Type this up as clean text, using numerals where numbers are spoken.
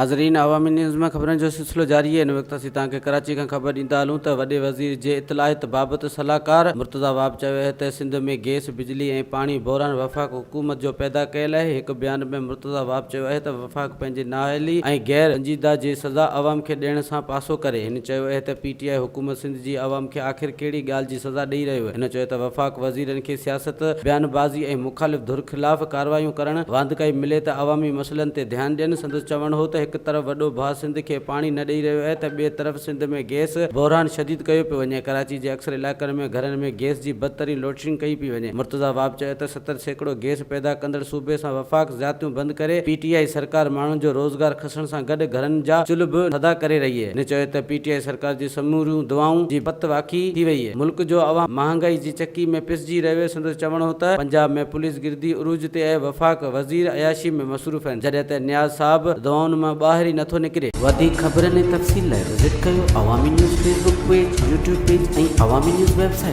ناظرين عوامي نيوز ۾ خبرن جو سلسلو جاري آهي هن وقت اسين توهان کي ڪراچي کان خبر ڏيندا هلون ته وڏي وزير جي اطلاعات بابت صلاحڪار مرتضيٰ وهاب چيو آهي ته سنڌ ۾ گيس بجلي ۽ پاڻي بحران وفاق حڪومت جو پيدا ڪيل آهي هڪ بيان ۾ مرتضيٰ وهاب چيو آهي ته وفاق پنهنجي نااهلي ۽ غير سنجيده جي سزا عوام کي ڏيڻ سان پاسو ڪري هن چيو اهي ته پي ٽي آء حڪومت سنڌ جي عوام کي آخر ڪهڙي ڳالهه جي سزا ڏئي رهيو آهي هن چيو ته وفاق وزيرن کي سياست بيان بازي ۽ مخالف ڌر خلاف ڪارروايون ڪرڻ، واندڪائي ملي ته عوامي مسئلن تي ڌيان ڏين، سندس چوڻ هو ته هڪ طرف وڏو ڀاء سنڌ کي پاڻي نه ڏئي رهيو آهي ته ٻئي طرف سنڌ ۾ گئس بحران شديد ڪيو پيو وڃي، ڪراچي جي اڪثر علائقن ۾ گهرن ۾ گئس جي بدترين لوڊشيڊنگ ڪئي پئي وڃي، مرتضيٰ وهاب چيو ته 70% گئس پيدا ڪندڙ صوبي سان وفاق زيادتيون بند ڪري، پي ٽي آء سرڪار ماڻهن جو روزگار کسڻ سان گڏ گهرن جا چلهه به ٿڌا ڪري رهي آهي، هن چيو ته پي ٽي آء سرڪار جي سموريون دعائون جي پت واکي ٿي وئي آهي، ملڪ جو عوام مهانگائي جي چڪي ۾ پسجي رهيو آهي، سندس چوڻ هو ته پنجاب ۾ پوليس گردي عروج تي آهي، وفاق وزير عياشي ۾ مصروف آهن، جڏهن ته نياز صاحب دعائن مان ٻاهر ئي نٿو نڪري. وڌيڪ خبرن ۽ تفصيل لاء وزٽ ڪيو Awami news Facebook page, YouTube page ۽ Awami news website.